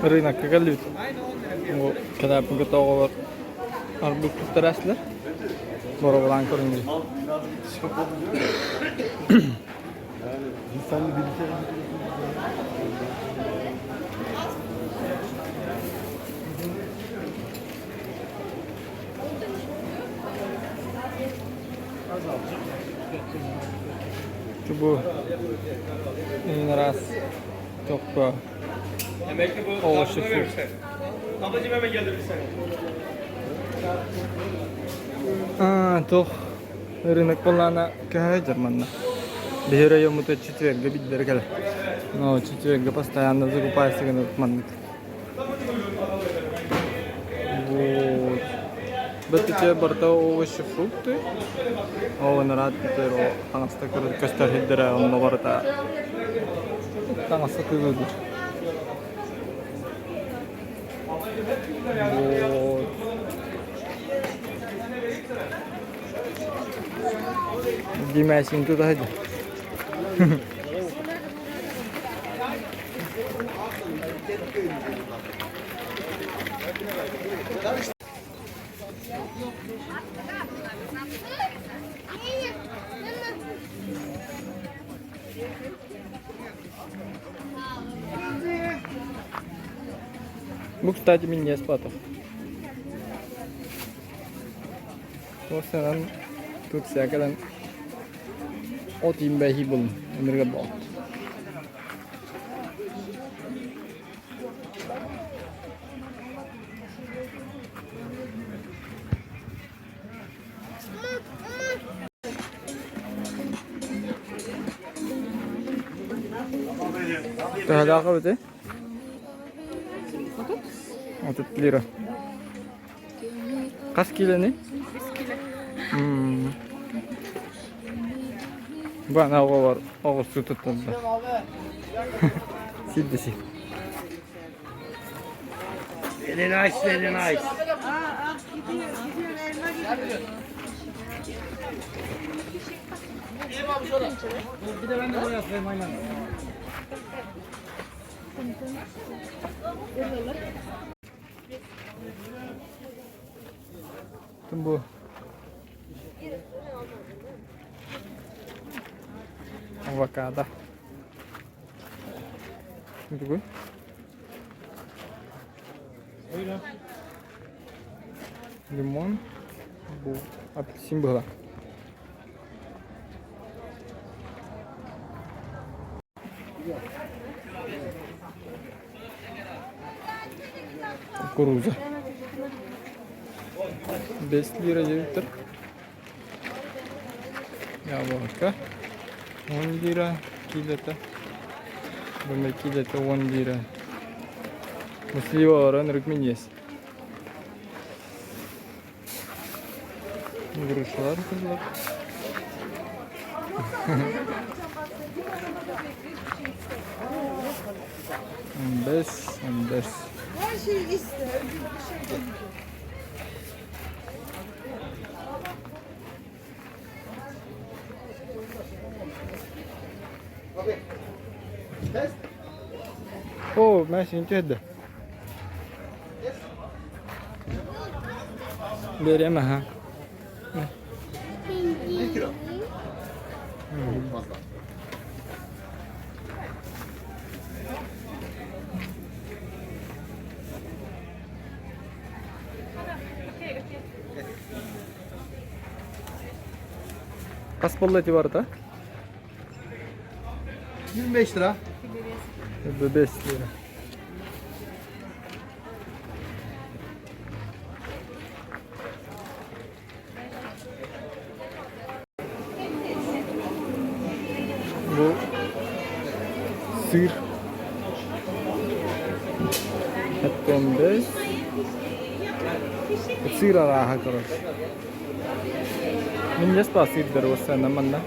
Рынокка кэллибит. Бу кэлээппин кытта оҕолор арбуз туттарааччылар. Боруобалаан көрүҥ. Бу раз тохто овощи фрукт. Ablacığım hemen geldi bir saniye. А, туох рынок буоллаҕына көһө манна. Биһи райоммут четверга биллэр кэлэр. Но четверга постоянно закупайся гынабыт маннык. Вот. Бөттүчэ барыта овощи, фрукты. Ол ынараат бүтэр ол таҥаста көстөр сирдэрэ онно барыта таҥаста тыылыыр. Вот. Димасин туда иди. Бу, кстати, минньигэс спатов. Туох Турция кэлэн от иинбэһии буллум, ынырыга боот. Төһөлөөх эбитий? 30 лира. Хас киилэний? Бу ана оҕолор оҕурсуу тутталлар. Сирдеси. Very nice, very nice. Bir de ben de buraya atlayayım aynen. Бу авокадо. Другой. Лимон. Бу апельсин была. Кукуруза. 5 лира диэбиттэр. Яблоко. 10 лира килета. Бу килета 10 лира. Бу сливалар ынырык минньигэс. Грушалар кызлар. 15, 15. Her şeyi iste. Öbür bir şey demeyeceğim. О, Мәсин түһэрдэ. Берем, аха. 1 kilo. Fazla. Хас буолла ити барыта? 25 lira. 5 lira. Бу сыр 75 сыр арааһа короче. Минньигэс баа сыырдары уоссайынан манна.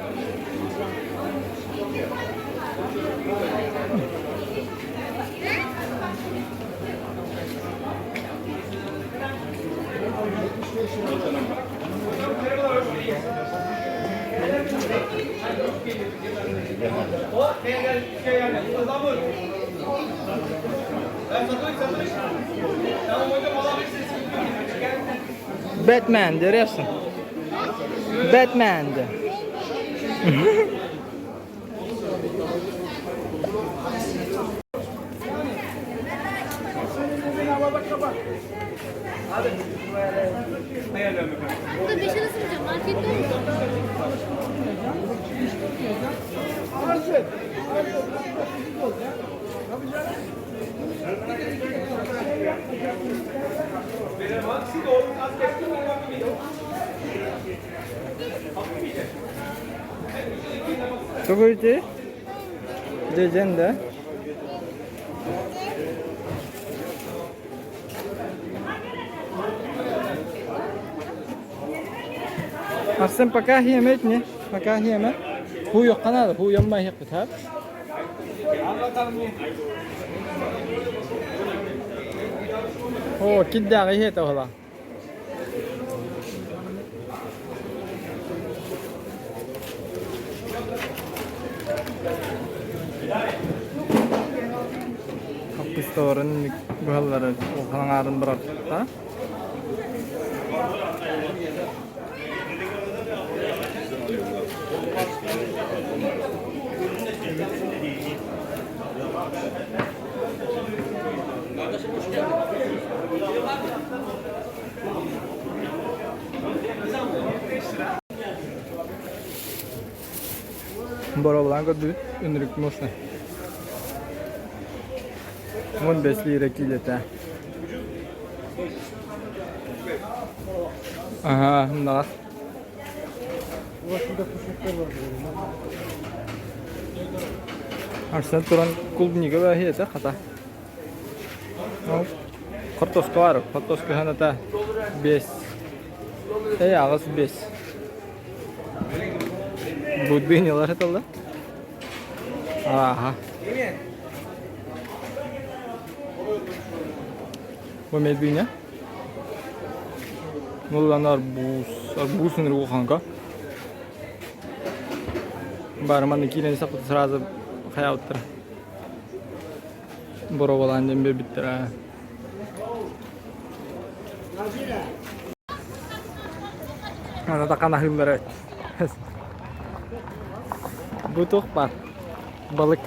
Batman görüyorsun. Batman de. Burada beşe nasıl gideceğim? Markette oldu. Тугуй дии? Дьэдьэн да? Арсен пока хиэмэт не? Пока хиэмэ. Хуу канада, хуу ямма хиэппит хап. Оо, киддааҕы иһиэтэ оһола. Хаппысталарын быһаллары улахан аҥаарын бырахта. Боробулаан көрдүбүт, үнүрүк муосна. 15 лира киилэтэ. Аха, мындаҕас. Арсен туран клубника баһиэтэ хата. Картошка бар, картошка ханата 5. Эй, аҕыс 5. Будбинилар эталла. Аха. Бу медбиня. Булан арбуз. Арбуз улаханка. Бары манна киирэн саппыт сразу хайаабыттара. Боруобалаан диэн биэрбиттэрэ. Аны такан аһыыллар эбит. Бу туох баар? Балык.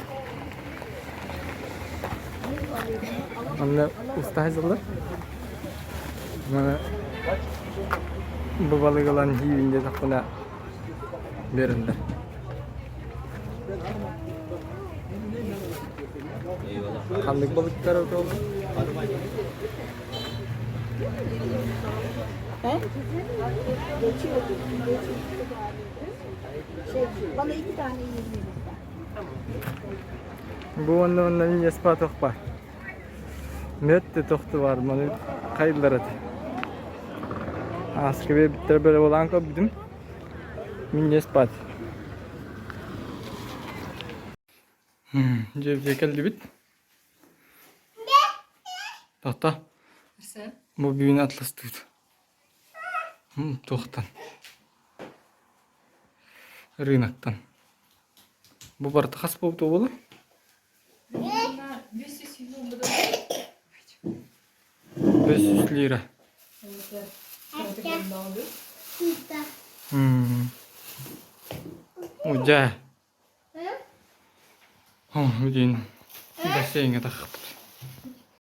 Манна уста сылдьар. Маны бу балык ылан иибин диэтэхпинэ биэрэллэр. Ханнык балыктар буолла? Bana iki tane 20 lira. Бу уонна уонна минньиэс туох баар? Мүөт да тохту баар, маны хайыллар этэ. Ааскы биэрбиттэрэ бөрө буолан көрбүтүм. Минньиэс баат. Дьэ кэллибит. Тохто. Бу бүгүн атластыбыт. Туохтан? Рыноктан. Бу барыта хас буолбута буолуой? 500 лира. О, дьэ. О, бүтүн бассейҥҥа таххыппыт.